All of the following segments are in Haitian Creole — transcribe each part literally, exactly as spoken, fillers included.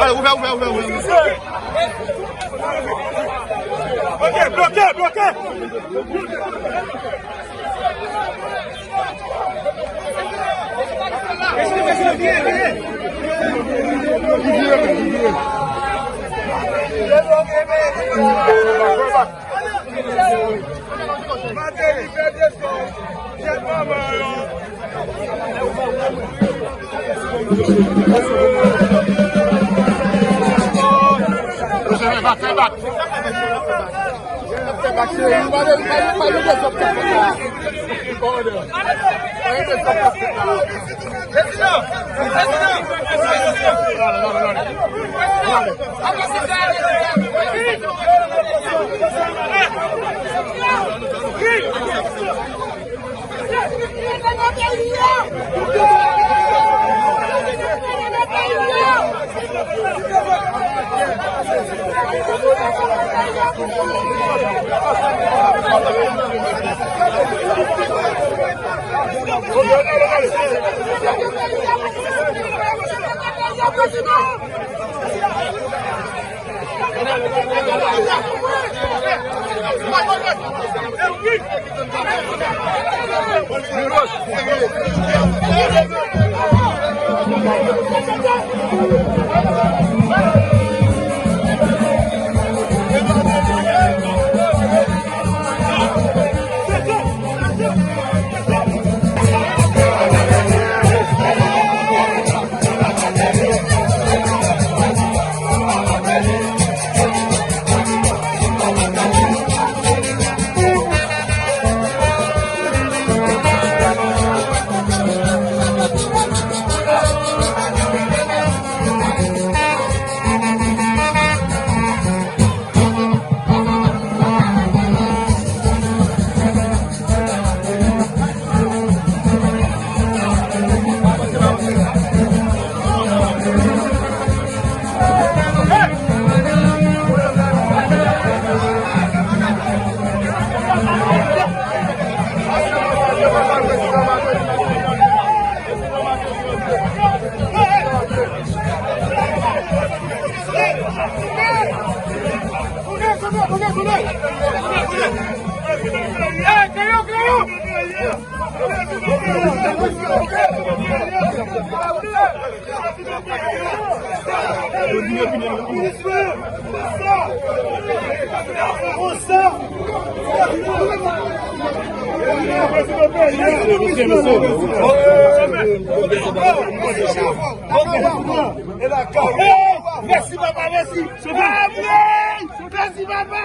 Ale, ouvè, ouvè, ouvè, ouvè. Bloke, bloke, bloke. Mateli fè desann. Tèt manman yo. Fè bak, fè bak. Fè bak, cheri. Pa de, pa de, pa de dezòd k ap fèt la. Pa de dezòd k ap fèt la. Mèsi papa, mèsi. Amen. Mèsi papa.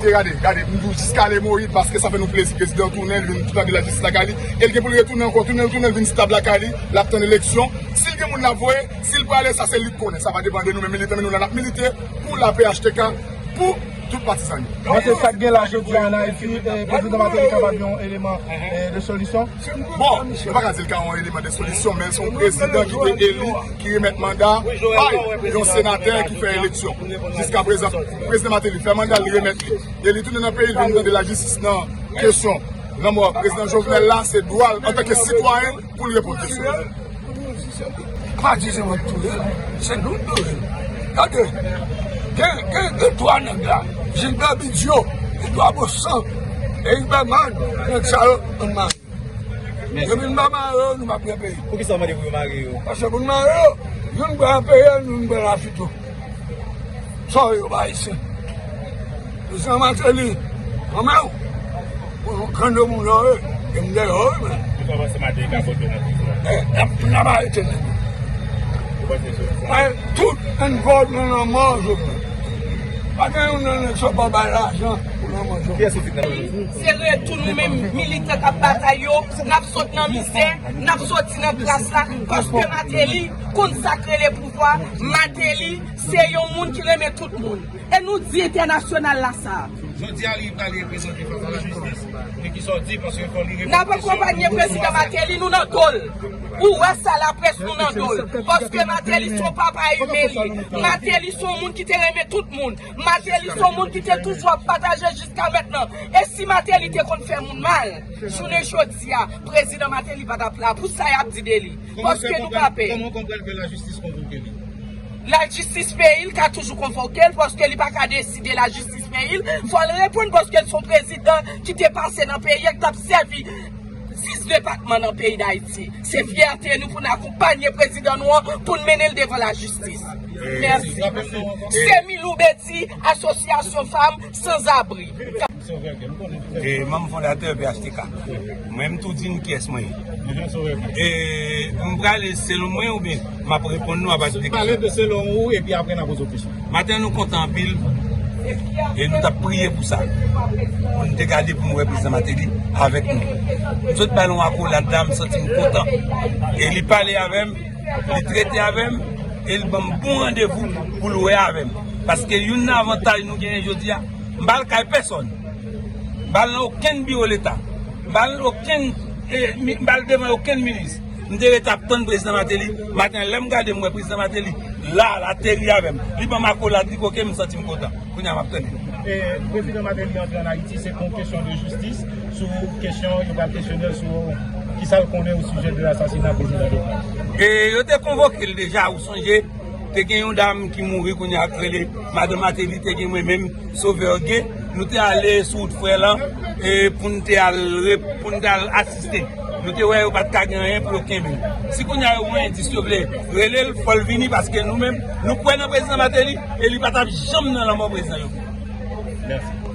Gade, gade, m di w jiska lemoyid, paske sa fè nou plezi prezidan tounen, l vin tounen de lajistis lakay li, e l gen pou l retounen ankò, tounen, l tounen, l vin stab lakay li, l ap tann eleksyon. Si l gen moun l ap voye, si l prale, sa se li k konnen, sa pa depann de nou menm militan, men nou la n ap milite pou lapè H T K, pou tout patizan yo. Mèt, sa k gen la jodi a an Ayiti, eh, prezidan Martelly kapab yon eleman, eh, de solisyon? Bon, nou pa ka di l ka yon eleman de solisyon, men l se yon prezidan ki te eli, ki remèt manda bay yon senatè ki fè eleksyon. Jiska prezan, prezidan Martelly fè manda l, li remèt li. E li tounen nan peyi l, vin tande lajistis nan kesyon lanmò prezidan Jovenel la, se dwa l antanke sitwayen pou l reponn kesyon. Pa di se mwen k touye l, se nou k touye l. Gade, gen, gen, gen twa nèg la, Gilbert Bidjo, Edouard Baussan, Eric Berman, nèg sa yo, ann mare. Depi n pa mare yo, nou p ap gen peyi. Poukisa w mande pou yo mare yo? Paske pou n mare yo, youn pral peye, youn pral afitou. Sa yo ba Ayisyen. Prezidan Martelly, anmè w. Mwen yon grann moun yo ye, e m dèyè yo, wi, mwen. Ou pa panse Mateli ka vote nan prizon? E, n ap, n ap arete nèg yo. Ou panse se sa? Tout envòlvman nan mò Jovenel. Pa gen youn nan nèg sa pa bay lajan pou nan mò Jovenel. Kiyès ou fin nan? Se retou nou menm militan k ap batay yo, n ap sot nan mizè, n ap soti nan kras la, paske Mateli konn sa k rele pouvwa, Mateli se yon moun ki renmen tout moun. E nou di entènasyonal la sa. Jodi a, li pral reprezante fas a lajistis. Men kisa w di, paske fò li reponn kesyon. N ap akonpanye prezidan Mateli, nou nan do l. Ou wè sa, laprès, nou nan do l. Paske Mateli se yon papa imen li. Mateli se yon moun ki te renmen tout moun. Mateli se yon moun ki te toujou ap pataje jiska mentnan. E si Mateli te konn fè moun mal, jounen jodi a, prezidan Mateli pa t ap la pou sa y ap di de li. Paske nou pa pè. Kòman w konprann ke lajistis konvoke li? Lajistis peyi l ka toujou konvoke l, paske li pa ka deside lajistis peyi l. Fò l reponn, paske l se yon prezidan ki te pase nan peyi a, ki t ap sèvi sis depatman nan peyi Dayiti. Se fyète nou pou n akonpanye prezidan nou an, pou n mennen l devan lajistis. Mèsi. Se Milou Betty, Asosyasyon Fanm Sanzabri. E manm fondatè P H T K. Mwen, m tou di n kiyès mwen ye. E m prale selon mwen oubyen m ap reponn nou apati de kesyon? Pale de selon ou, epi apre n a poze w kesyon. Maten, nou kontan anpil. E nou t ap priye pou sa. Pou n te gade pou n wè prezidan Mateli avèk nou. M sot ba l yon akolad la, m santi m kontan. E li pale avè m, li trete avè m, e li ban m bon randevou pou l wè avè m. Paske youn nan avantaj nou genyen jodi a, m pa al kay pèsòn. M pa al nan okenn biwo leta. M pa al okenn, e, mi- m pa al devan okenn minis. M te rete ap tann prezidan Mateli. Maten, lè m gade, m wè prezidan Mateli la, l ateri avè m. Li ban m akolad, li koke m, m santi m kontan. Kounye a, m ap tann li. E prezidan Mateli antre ann Ayiti, se pou yon kesyon de jistis, sou kesyon, yo pral kesyone l sou kisa l konnen o sijè de asasina prezidan Jovenel. E yo te konvoke l deja, ou sonje, te gen yon dam ki mouri kounye a k rele madan Mateli, te gen mwen menm, Sauveur Gay, nou te ale sou wout frè lan, e pou n te al re- pou n te al asiste. Nou te wè yo pa t ka gen anyen pou yo kenbe l. Si kounye a yo gen endis yo vle rele l, fò l vini, paske nou menm, nou kwè nan prezidan Mateli, e li pa t ap janm nan lanmò prezidan yo. Mèsi.